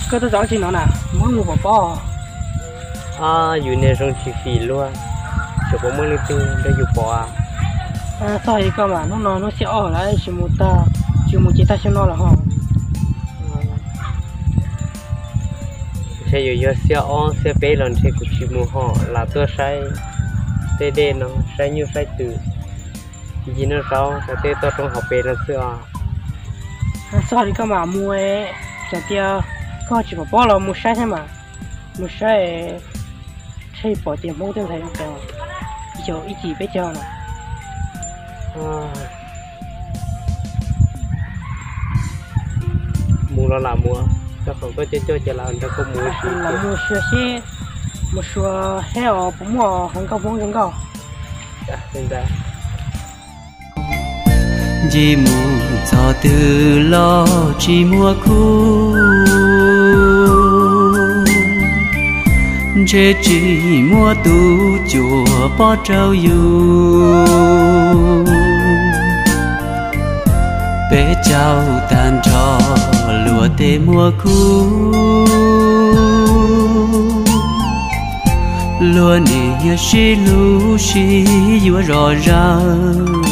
Koj tuaj txog tsi no na, muab mus pov pob. Yus niag zoo tsis fim luag, tseem puas muaj leej twg nrog yus pov? Txog li koj mas, hnub no hnub xiab ob lawm, tsis mus tag, tsis mus ces tag xyoo no lawm ho. Ntshe yuav yog xiab ob xiab peb los ntshe kuv tsis mus ho, lam tuaj saib tej dej no, saib nyuj saib twm, ncig noj zaub rau tej toj roob hauv pes no xwb os. Txog li koj mam mus, txawm tias koj tsis pom pob los mus saib thiab mas, mus saib, tsam pom tias Hmoob tej ntxhais cov, ib cim peb caug no. Mus los lam mus, rau qhov koj coj coj ces lam nrog koj mus ua si. Lam mus xyuas seb, mus xyuas seb os puas muaj hluas nkauj Hmoob zoo nkauj. Ncig mus txog twg los tsis muaj khub, ntshe tsis muaj tus cuam pov rau yus. Peb caug tag nrho luag tej muaj khub, luag niam sib hlub sib yuav zom zaws.